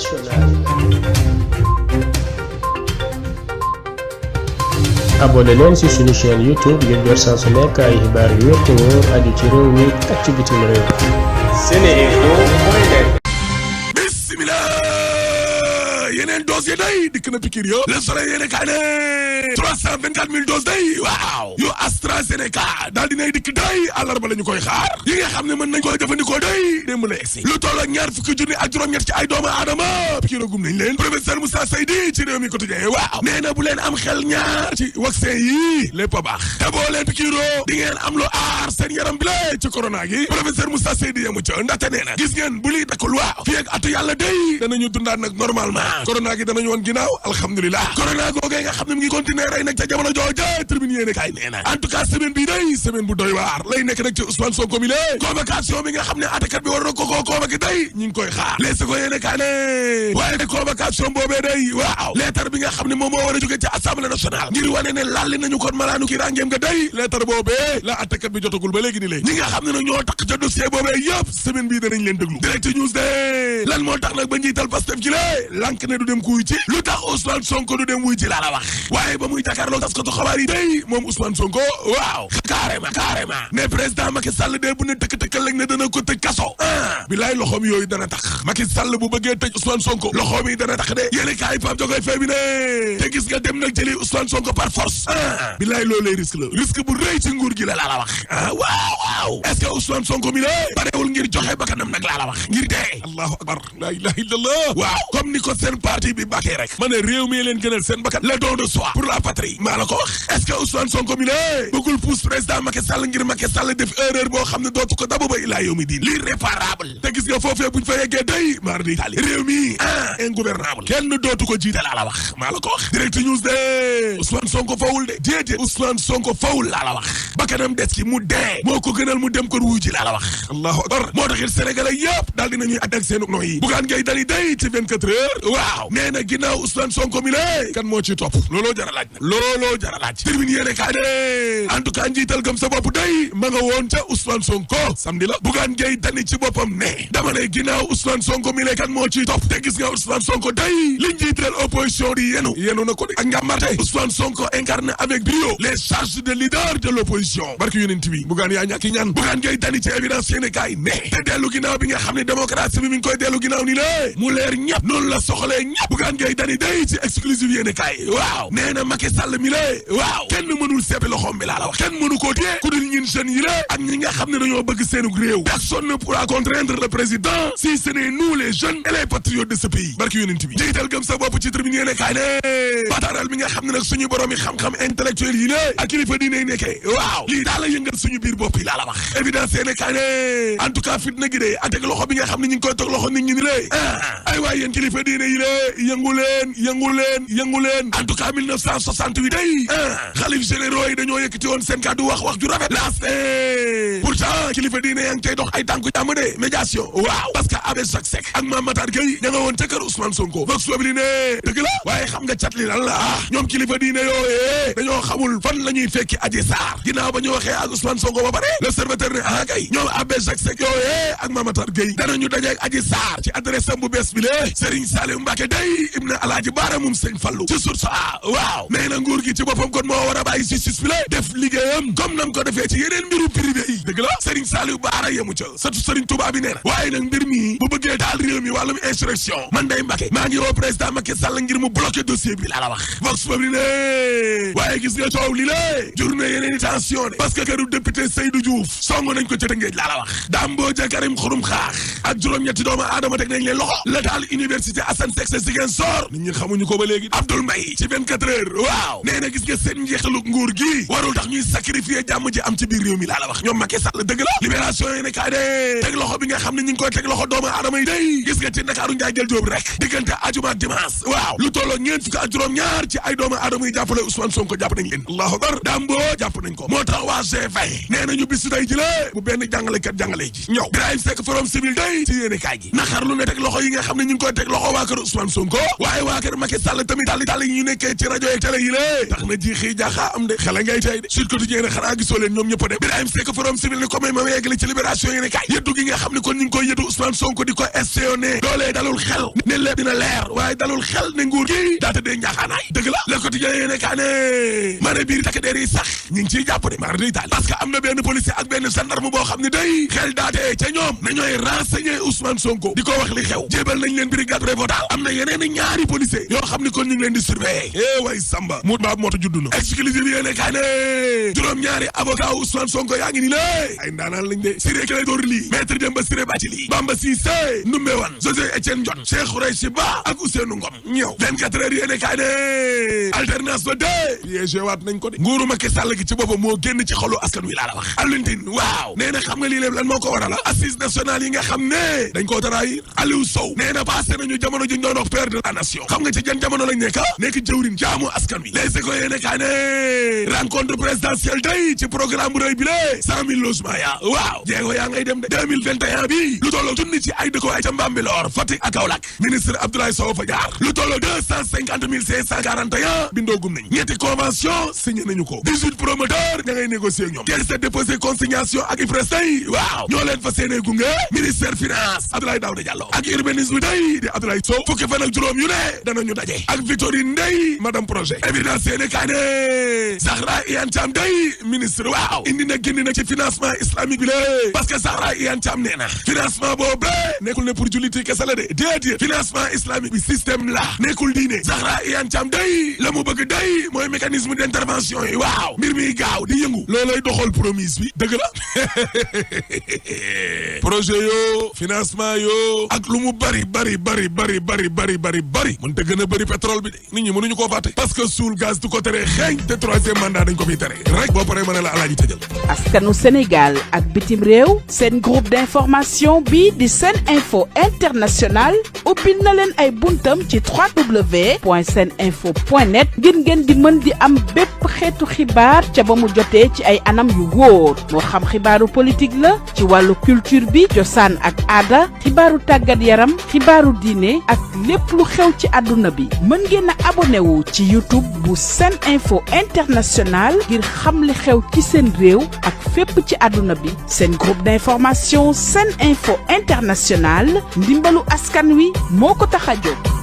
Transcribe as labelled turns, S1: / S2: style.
S1: internationale. abonné leen ci suñu chaîne YouTube ngir jot saa su nekk ay xibaar yu wér te wóor aju ci réew mi ak ci bitim réew. Seneinfo.net.
S2: Bismillah, yeneen doses yi day dikk na pikir yo Le Soleil yéene kaa ne 324 000 doses day waaw yu AstraZeneca daal dinay dikk day àllarba la ñu koy xaar yi nga xam ne mën nañ koy jëfandikoo day démb la egsi lu toll ak ñaar fukki junni ak juróom-ñett ci ay doomu aadama pikir gum nañ leen professeur Moussa Seydi ci réew mi quotidien waaw nee na bu leen am xel ñaar ci vaccin yi lépp a baax te boo leen pikiroo di ngeen am lu aar seen yaram bi la ci corona gi professeur Moussa Seydi yamu ca ndaxte nee na gis ngeen bu liy dakkul waaw fii ak atu yàlla day danañu dundaat nag normalement corona gi danañu woon ginnaaw alhamdulilah corona googee nga xam ne mu ngi continuer rey nag ca jamono jooja tribune yéene kaay nee na en tout cas semaine bii day semaine bu doy waar lay nekk nag ci Ousmane Sonko mi lée convocation bi nga xam ne attakat bi war na ko convoqué day ñu ngi koy xaar les ko yéene kaay ne waaye convocation boobee day waaw lettre bi nga xam ne moom moo war a jóge ci assemblée nationale ngir wane ne lalli nañu kon malaanu ki ràngeem nga day lettre boobee la attakat bi jotagul ba léegi ni lée ñi nga xam ne nag ñoo takk ca dossier boobee yëpp semaine bii danañ leen déglu direct news de lan moo tax nag ba njiital Pastef ci lée lank ne du dem kuy ci lu tax Ousmane Sonko du dem wuy ci laa la wax waaye ba muy jàkkaarloo taskatu xabaar yi day moom Ousmane Sonko waaw carrément ne président Macky Sall de bu ne tëkk-tëkkal lañ ne dana ko tëj kaso bilaay loxoom yooyu dana tax Macky Sall bu bëggee tëj Ousmane Sonko loxoom yi dana tax de yéene kaay Pape Jogoy Faye bi ne te gis nga dem nag jëli Ousmane Sonko par force bilaay loolee risque bu rëy ci nguur gi la la wax waaw est-ce que Ousmane Sonko mi la parewul ngir joxe bakkanam nag laa la wax ngir dee allahu akbar la ilaha illallah waaw comme ni ko seen parti bi bàkkee rek ma ne réew mi leen gënal seen bakkan le don de soi pour la patrie maa la ko wax est-ce que Ousmane Sonko mi la bëggul pousse président Macky Sall ngir Macky Sall def erreur boo xam ne dootu ko dabu ba ilaa yow mi diin l'irréparable te gis nga foofee buñ fa yeggee day mar di tali réew mi ingouvernable kenn dootu ko jiite laa la wax maa la ko wax direct news de Ousmane Sonko fawul de déedéet Ousmane Sonko fawul laa la wax bakkanam des ci mu dee moo ko gënal mu dem ko wuy ji laa la wax allahu akbar moo taxit sénégalais yëpp daal dinañuy ànd ak seenu nooyi bugaan ngay dali day ci 24 heures waaw nee na ginnaaw Ousmane Sonko mi lée kan moo ci topp looloo jara laaj nag looloo jara laaj termine yéene kaa ne en tout cas njiital gëm sa bopp day ma nga woon ca Ousmane Sonko samedi la bugaan ngay dani ci boppam ne dama ne ginnaaw Ousmane Sonko mi lée kan moo ci topp te gis nga Ousmane Sonko day li njiital opposition di yenu na ko de ak njàmbarte Ousmane Sonko incarne avec brio les charges de leader de l'opposition barki yonent bi bugaan yaa ñàkki ñaan bugaan ngay dani ci évidence yéene kaay ne te dellu ginnaaw bi nga xam ne démocratie bi mi ngi koy dellu ginnaaw ni lée mu leer ñëpp noonu la soxalee ñëpp bugaan ngay dani day ci exclusive yéene kaay waaw nee na Macky Sall mi lée waaw kenn mënul seppi loxoom bi laa la wax kenn mënu koo téye ku dul ñun jeunes yi lée ak ñi nga xam ne dañoo bëgg seenug réew personne ne pourra contraindre le président si ce n'est nous les jeunes et les patriotes de ce pays barki yonent bi njiital gëm sa bopp ci tribune yéene kaay ne bataaral mi nga xam ne nag suñu borom yi xam-xam intellectuel yi lée ak kilifa diine nekkee waaw lii daal la yëngal suñu biir bopp yi laa la wax évidence yéene kaay ne en tout cas fitna gi de ak teg loxo bi nga xam ne ñu ngi koy teg loxo nit ñi ni lée ay waay yéen kilifa diine yi lée yëngu leen en tout cas 1968 day xalif généraux yi dañoo yëkkati woon seen kàddu wax ju rafet laas pourtant kilifa diine yaa ngi cay dox ay tànku jàmm de médiation waaw parce que Abbé Jacques Seck ak Mame Matar Gueye ña nga woon ca kër Ousmane Sonko vox populi ne dëgg la waaye xam nga cat li lan la ñoom kilifa diine yooyee dañoo xamul fan la ñuy fekki Adji Sarr ginnaaw ba ñu waxee ak Ousmane Sonko ba pare l'Observateur ne kay ñoom Abbé Jacques Seck yooyee ak Mame Matar Gueye danañu dajeek Adji Sarr ci adresse am bu bees bi lée Serigne Saliou Mbacké day ibn Alaaji Baara moom Sëñ Fallu ci source waaw nee na nguur gi ci boppam kon moo war a bàyyi justice bi la def liggéeyam comme nam ko defee ci yeneen mbiru privé yi dëgg la Serigne Saliou Baara yemu ca surtout Serigne Touba bi nee na waaye nag mbir mi bu bëggee daal réew mi wàllum insurrection man day Mbacké maa ngi woo président Macky Sall ngir mu bloqué dossier bi laa la wax vox populi ne waaye gis nga coow li lée jur na yeneen tension de parce que këru député Seydou Diouf song nañ ko ca Tëngéej laa la wax Dambo ja Karim Xurum Xaax ak juróom-ñetti doomu aadama teg nañ leen loxo la daal université Assane Seck sa Ziguinchor nit ñi xamuñu ko ba léegi Abdoul Mbaye ci 24 heures waaw nee na gis nga seen njeextalug nguur gi warul tax ñuy sacrifier jàmm ji am ci biir réew mi laa la wax ñoom Macky Sall dëgg la libération yi ne kaay de teg loxo bi nga xam ne ñu ngi koy teg loxo doomu aadama yi day gis nga ci Ndakaaru njaay jël jóob rek diggante ajuma ak dimanche waaw lu tolloo ñeent fukk ak juróom-ñaar ci ay doomu aadama yi jàppale Ousmane Sonko jàpp nañ leen allahu akbar Dambo jàpp nañ ko moo tax waa G20 nee nañu bis day ji la bu benn jàngalekat jàngale ji ñëw Birahim Seck forum civil day ci yéene kaay gi naxar lu ne teg loxo yi nga xam ne ñu ngi koy teg loxo waa kër Ousmane Sonko waaye waa kër Macky Sall tamit tali yi ñu nekkee ci rajo yi télé yi lée tax na ji xii jaaxaa am de xale ngay tey de Sud Quotidien xanaa gisoo leen ñoom ñëpp de Birahim Seck Forum Civil ne ko may ma yeggale ci Libération yéene kaay yëddu gi nga xam ne kon ñu ngi koy yëddu Ousmane Sonko di ko espionné loolee dalul xel ne lépp dina leer waaye dalul xel ne nguur gi daa tëddee njaaxaanaay dëgg la Le Quotidien yéene kaay ne ma ne biir takk der yi sax ñu ngi ciy jàpp de mar day taal parce que am na benn policier ak benn gendarme boo xam ne day xel daatee ca ñoom na ñooy renseigner Ousmane Sonko di ko wax li xew jébal nañ leen brigade prévôtale am na yeneen ñaari policier yoo xam ne kon ñu ngi leen di surveiller way Samba mu baab mooto juddu na exclusive yéene kaay ne juróom-ñaari avocat Ousmane Sonko yaa ngi ni lée ay ndaanaan lañ de Ciré Clédor Ly Maître Demba Ciré Bathily Bamba Cissé Ndoumbé Wane José Étienne Dione Cheikh Khoureyssi Ba ak Ousseynou Ngom ñëw 24 heures yéene kaay ne alternance ba de piégé waat nañ ko de nguuru Macky Sall gi ci boppam moo génn ci xolu askan wi laa la wax Alioune Tine waaw nee na xam nga lii lépp lan moo ko waral assise nationale yi nga xam ne dañ koo trahir Aliou Sow nee na passé nañu jamono ji ñu doon wax père de la nation xam nga ci jan jamono lañ nekk jëwriñ jaamu askan wi les écoles yéene kaay ne rencontre présidentielle day ci programme bu rëy bi lée 100 000 logements yaa waaw jéego yaa ngay dem de 2021 bi lu tolloo junni ci ay dëkkuwaay ca Bambilor Fatick ak Kaolack ministre Abdoulaye Sow fa jaar lu tolloo 250 541 bindoogum nañ ñetti convention signé nañu ko 18 promoteurs ña ngay négocier ak ñoom caisse de dépôt consignation ak IPRES day waaw ñoo leen fa seenee gunge ministère finance Abdoulaye Daouda Diallo ak urbanisme day di Abdoulaye Sow fukki fan ak juróom yu ne danañu daje ak Victorine Ndeye madame projet évidence seene kaa ne Zahra Iyane Thiam day ministre waaw indi na génn na ci financement islamique bi lée parce que Zahra Iyane Thiam nee na financement boobu nekkul ne pour julliti kese la de déedéet financement islamique bi système la nekkul diine Zahra Iyane Thiam day la mu bëgg day mooy mécanisme d'intervention yi waaw mbir mi gaaw di yëngu loolay doxal promise bi dëgg la projet yoo financement yoo ak lu mu bari mën te gën a bari pétrole bi de nit ñi mënuñu koo fàtte parce que suul gaz du ko tere xeeñ te troisième mandat dañ ko fiy tere rek boo paree mën a la alaaji tëjal
S3: askanu Sénégal ak bitim réew seen groupe d'information bi di Sen Info International ubbil na leen ay buntam ci www.seninfo.net ngir ngeen di mën di am bépp xeetu xibaar ca ba mu jotee ci ay anam yu wóor moo xam xibaaru politique la ci wàllu culture bi cosaan ak aada xibaaru tàggat yaram xibaaru diine ak lépp lu xew ci àdduna bi mën ngeen a abonné wu ci YouTube bu Sen Info International ngir xam li xew ci seen réew ak fépp ci àdduna bi seen groupe d'information Sen Info International ndimbalu askan wi moo ko tax a jóg